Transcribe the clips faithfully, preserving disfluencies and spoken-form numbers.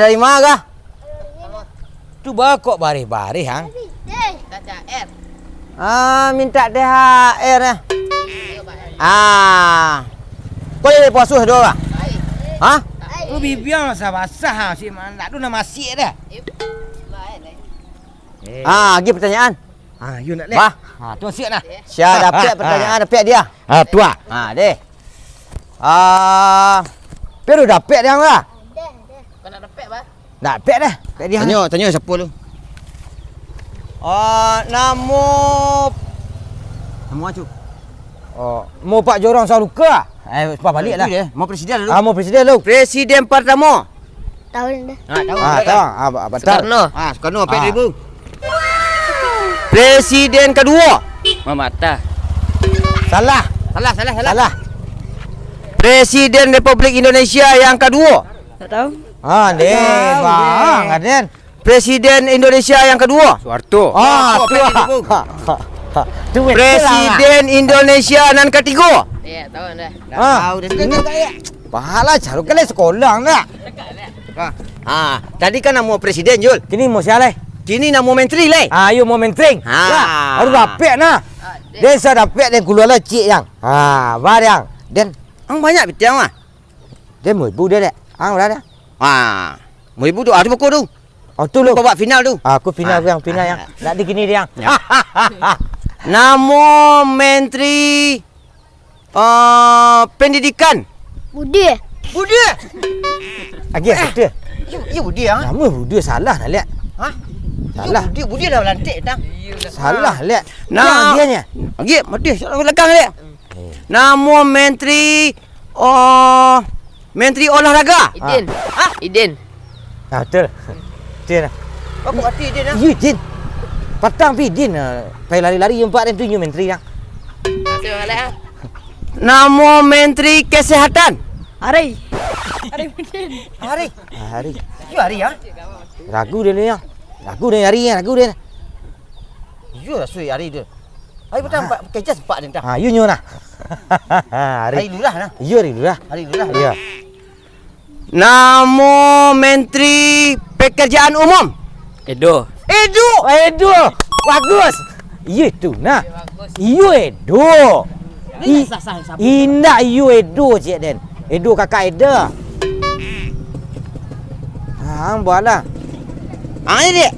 Dari ma kah? Tu ba kok bareh-bareh, ang? Ah, mintak T H R, eh. Ah. Kau jadi puasuh doh, bah? Hah? Tu bibia basah-basah, ah, si ma-, ndak tu nama sik dah. Ah, lagi pertanyaan. Ah, you nak lek? Bah. Ah, tu siap dah. Sia dapek pertanyaan, dapek dia. Ah, tu ah. Ah, deh. Ah, Pian dapek dia lah. Kau nak dapek, bah? Dapek dah. Dapek dia. Tanyo, tanyo siapa lu? Ah, namo, namo acu. Oh, mau Pak Jorong Saluka. Eh, pas balik lah. Itu dia. Mau presiden dulu. Ah, mau presiden dulu. Presiden pertama. Tahun dah. Ah, tahu. Ah, tahu. Ah, ba-, betul. Soekarno. Ah, Soekarno, empat ribu. Presiden kedua. Muhammad Hatta. Salah. Salah, salah, salah. Salah. Presiden Republik Indonesia yang kedua. Tak tahu. Ah, deh, bang, Aden. Presiden Indonesia yang kedua. Soeharto. Ah, tu. Presiden Indonesia nan ketiga. Ya, tahu dah. Ah. Tahu dah. Pahala caro kalian sekolah ndak? Ah, tadi kan namo presiden, Jul. Kini mau sia lai? Kini namo menteri lai. Ah, ayo mau menteri. Ha. Lah, harus dapek nah. Den sa dapek den keluar lah cik yang. Ha, ba den. Den. Ang banyak pitih ang mah. Den mau ibu dia dek. Ang udah dah. Ha. Mau ibu tu, ah, tu pokok tu. Oh, tu lu. Babak final tu. Ah, aku final yang final yang. Nak di kini dia. Ya. Namo menteri Ah, pendidikan. Budi. Budi. Agiah, eh, Budi. Iyo, iyo, Budi, ah. Nama Budi salah nak lihat. Hah? Salah. Iyo, Budi, Budi lah lantik dah. Salah lihat. Nah, dia nya. Agiah, mati, salah belakang lihat. Eh. Namo menteri, oh, menteri olahraga. Idin. Ah. Hah? Idin. Ah, betul. Betul lah. Aku mati Idin lah. Iyo, Idin. Patang pi Idin. Ah, pai lari-lari empat dan tu inyo menteri yang. Masih balik ah. Namo menteri kesehatan. Ari. Ari Mudin. Ari. Ari. Iyo Ari ya. Ragu dia ni ya. Ragu dia Ari ya, ragu dia. Iyo lah sui Ari dia. Ari patang empat kejas empat dia entah. Ah, iyo nyo nah. Ari. Ari lurah nah. Iyo Ari lurah. Ari lurah. Iyo. Namo menteri pekerjaan umum. Edo. Edo. Oh, Edo. Bagus. Iyo itu nah. Iyo Edo. I-, indak iyo Edo cik den. Edo kakak Eda. Ah, buatlah. Ah, ini dia.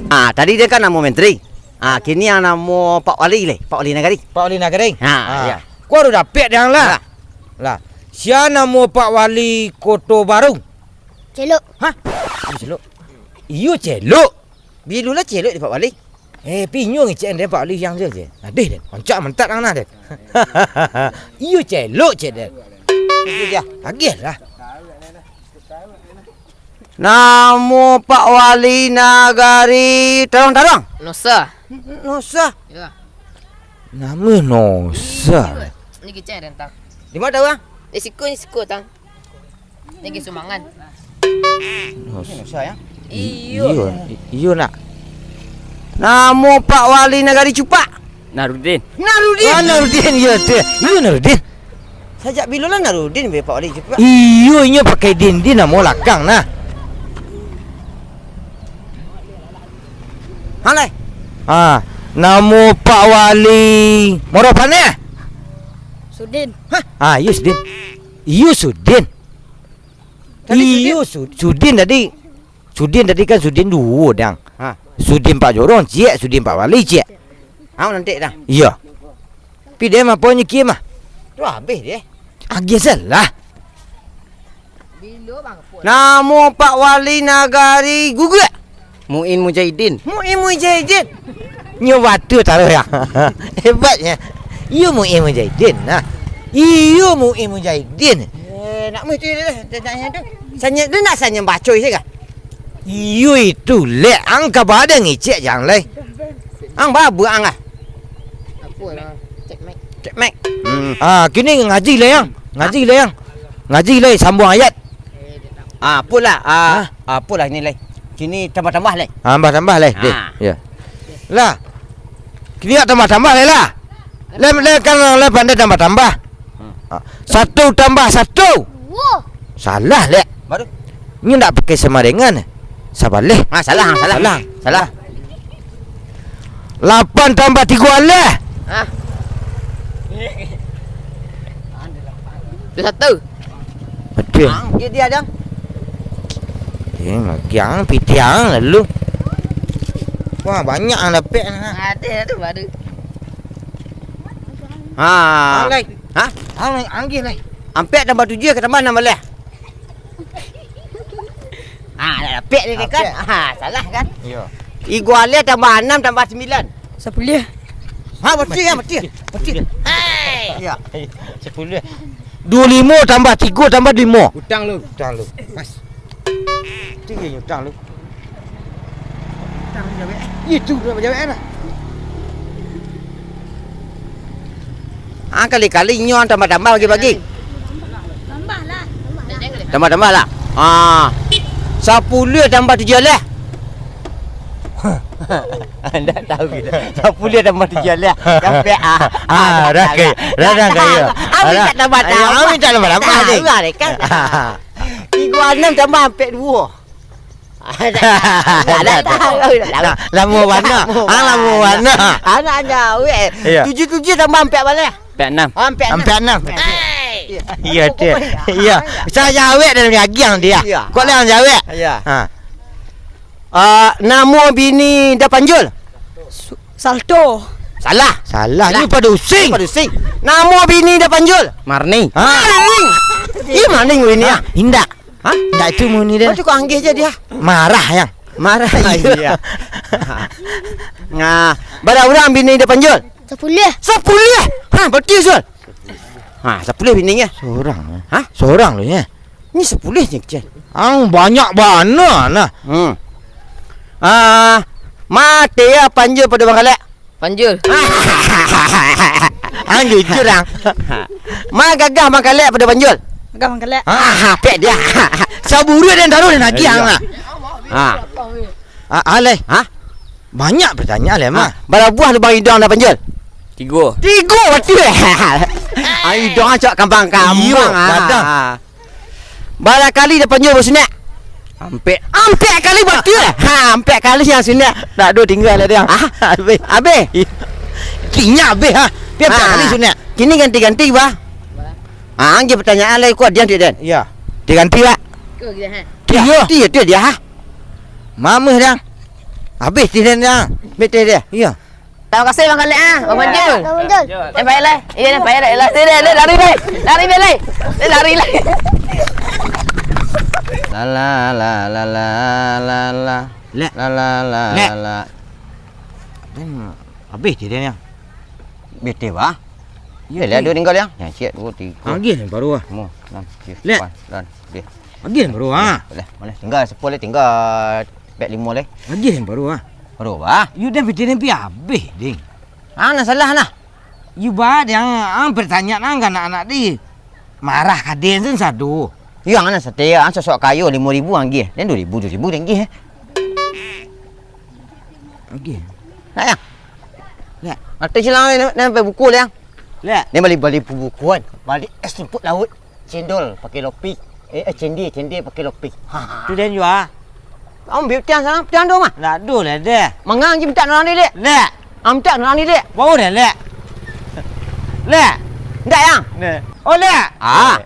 Ah, tadi dia kan namo menteri. Ah, kini yang namo Pak Wali leh, Pak Wali Nagari. Pak Wali Nagari. Ha, ah. Iya. Kau baru dapek dia lah. Lah. Lah, sia namo Pak Wali Koto Baru? Celok. Hah? Iyo, Celok. Iyo, Celok. Bilo lah Celok di Pak Wali. Eh, pinyo ngecek den Pak Wali yang je, je. Adeh den. Oncak mentak nang nah den. Iyo, Celok, cek den. Itu dia. Agiah lah. Namo Pak Wali Nagari Taruang-Taruang? Nosa. Nosa? Ya. Nama Nosa? Ni kicau rentang. Di mana tahu ah? Di siku, ni siku tang. Ni ke Sumangan. Nosa ya? Iyo. Iyo, i-, iyo nak. Namo Pak Wali Nagari Cupak? Narudin. Narudin. Ah, Narudin, iyo tu. Iyo Narudin. Sajak bilo lah Narudin be Pak Wali Cupak? Iyo, inyo pakai din-din namo lakang nah. Halo. Ah, namo Pak Wali Moropaneh? Sudin. Hah? Ah, iyo Sudin. Iyo Sudin. Tadi Iyo Sudin. Su-, Sudin tadi. Sudin tadi kan Sudin duo dang. Ha. Sudin Pak Jorong ciek, Sudin Pak Wali ciek. Au nanti dah. Iyo. Pi dem apo nyo kie mah? Tu habis deh. Agiah salah. Namo Pak Wali Nagari Guguak? Muin Mujahidin. Muin Mujahidin. Nyo batua taruih ya. Hebatnyo. Iyo Muin Mujahidin nah. Iyo Muin Mujahidin. Eh, nak mesti dia dah tanya tu. Sanya dia nak sanya baco isi kah? Iyo itu lek ang ka badan ngicek jang lai. Ang babuak ang ah. Apa lah? Cek mic. Cek mic. Hmm. Ah, kini ngaji lai ang. Ngaji lai ang. Ngaji lai sambuang ayat. Ah, apolah. Ah, apolah ni lai. Kini tambah-tambah lai. Ah, tambah-tambah lai. Deh. Ah. Ya. Lah. Kini nak tambah-tambah lai lah. Lai, lai kan lai pandai tambah-tambah. Hmm. Ah, satu tambah satu. Duo. Salah lek. Baru? Nyo ndak pakai samarengan. Sabaleh. Ah, salah, salah. Salah. Salah. Lapan tambah tigo aleh. Ah. Tu satu. Betul. Ang, dia, dia, Dang. Eh, magiang, pitiang lalu. Wah, banyak ang dapek nah. Ada tu baru. Ha. Ang, lai. Ha? Ang, lai, anggih, lai. Ampek tambah tujuah ka tambah anam baleh. Ha, nak dapek dia kan? Ampek. Ha, salah kan? Iyo. Tigo aleh tambah anam tambah sambilan. Sapuluah. Ha, betul ya, betul. Betul. Hai. Iyo. Sapuluah. Duo limo tambah tigo tambah limo. Utang lu. Utang lu. Pas. Tinggi utang lu. Utang lu jawek. Itu dah jawek lah. Ah, kali-kali nyo tambah-tambah bagi-bagi. Tambah lah, tambah lah. Tambah-tambah lah. Ah. Sapuluah tambah tujuah lah. Ndak tahu kita. Sapuluah tambah tujuah lah. Sampai ah. Ah, dah kaya. Dah, dah kaya. Amin tak tambah-tambah. Amin tak tambah-tambah. Tahu lah, kan? Tigo anam tambah ampek duo. Dah, dah tahu, dah tahu. Dah, lamo bana. Lamo bana. Anak jawek. Iya. Tujuah tujuah tambah ampek baleh. Ampek anam. Ampek anam. Ampek anam. Hai. Iya, tu. Iya. Sa jawek dalam agiang dia. Iya. Kok lah jawek? Iya. Ha. Ah, namo bini Da Panjul? Su-, Salto. Salah. Salah. Salah. Ni pado using. Pado using. Namo bini Da Panjul? Marni. Ha. Marni. Ih, Marni bini ah. Indak. Ha? Indak itu muni dia. Macam kok anggih je dia. Marah yang. Marah. Iya. Nah, bara urang bini Da Panjul? Sapuluah. Sapuluah. Ha, betul, Sul. Ha, sapuluah bininyo. Seorang. Ha? Seorang lu ya. Ni sapuluah je kecil. Ang banyak bana nah. Hmm. Ah, mate ya Panjul pado Bangkalek. Panjul. Ang jujur ang. Ma gagah Bangkalek pado Panjul? Gagah Bangkalek. Ah, pek dia. Saburu dan taruh dan lagi ang lah. Ha. Ah, alai. Ha? Banyak pertanyaan lah, mah. Bara buah lubang idong Da Panjul? Tigo. Tigo, betul. Ah, idong acok kambang-kambang. Iyo, ah. Gadang. Bara kali Da Panjul basunat? Ampek. Ampek kali batua. Ha, ampek kali yang sunat. Tak ada tinggal lah dia. Ah, habis. Habis. Kinyak habis ha. Dia ampek kali sunat. Kini ganti-ganti bah. Ah, angge pertanyaan lah ikut dia dia. Iya. Diganti bah. Iya. Dia dia ha. Mamah dah. Habis dia dah. Betul dia. Iya. Tarimo kasih Bang Khalid ah, Bang Manjul. Bang Manjul. Eh, baiklah. Iya, baiklah. Lari, lari, lari, lari. Lari, lari. Lari, lari. La la la la la la la. Lek. La la la Lek. La la. Habis je dia ni. Bete bah. Iya, lah dua tinggal yang. Yang ciek dua tiga. Agih ni baru ah. Limo, enam, tujuh, Lek. Lapan, sembilan, sepuluh. Agih ni baru ah. Boleh, boleh. Tinggal sepuluh leh, tinggal pek limo leh. Agih ni baru ah. Baru bah. Yu dah bete ni pi habis ding. Ah, nak salah nah. Yu bah yang ang bertanya nang anak-anak di. Marah ka den sen sado. Iyo, ang nan satia, ang sosok kayo limo ribu ang gih. Den dua ribu, dua ribu den gih. Oke. Nak yang? Nak. Mati silang ni, ni sampai buku lah yang. Lek. Ni bali-bali buku kan. Bali es rumput laut. Cendol pakai lopi. Eh, eh cendil, cendil pakai lopi. Ha. Tu den jua. Ambil tiang sana, tiang tu mah. Ndak ado lah deh. Mangang je minta orang ni, Lek. Lek. Ah, minta orang ni, Lek. Bau dah, Lek. Lek. Ndak yang? Nih. Oh, Lek. Ah.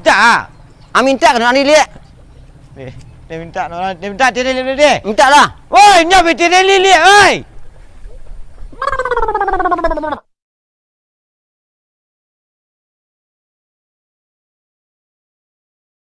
Ndak ah. Ah, minta orang ni, Lek. Nih, dia minta orang, dia minta dia, dia, dia, dia. Minta lah. Oi, nyo minta dia, Lek, oi.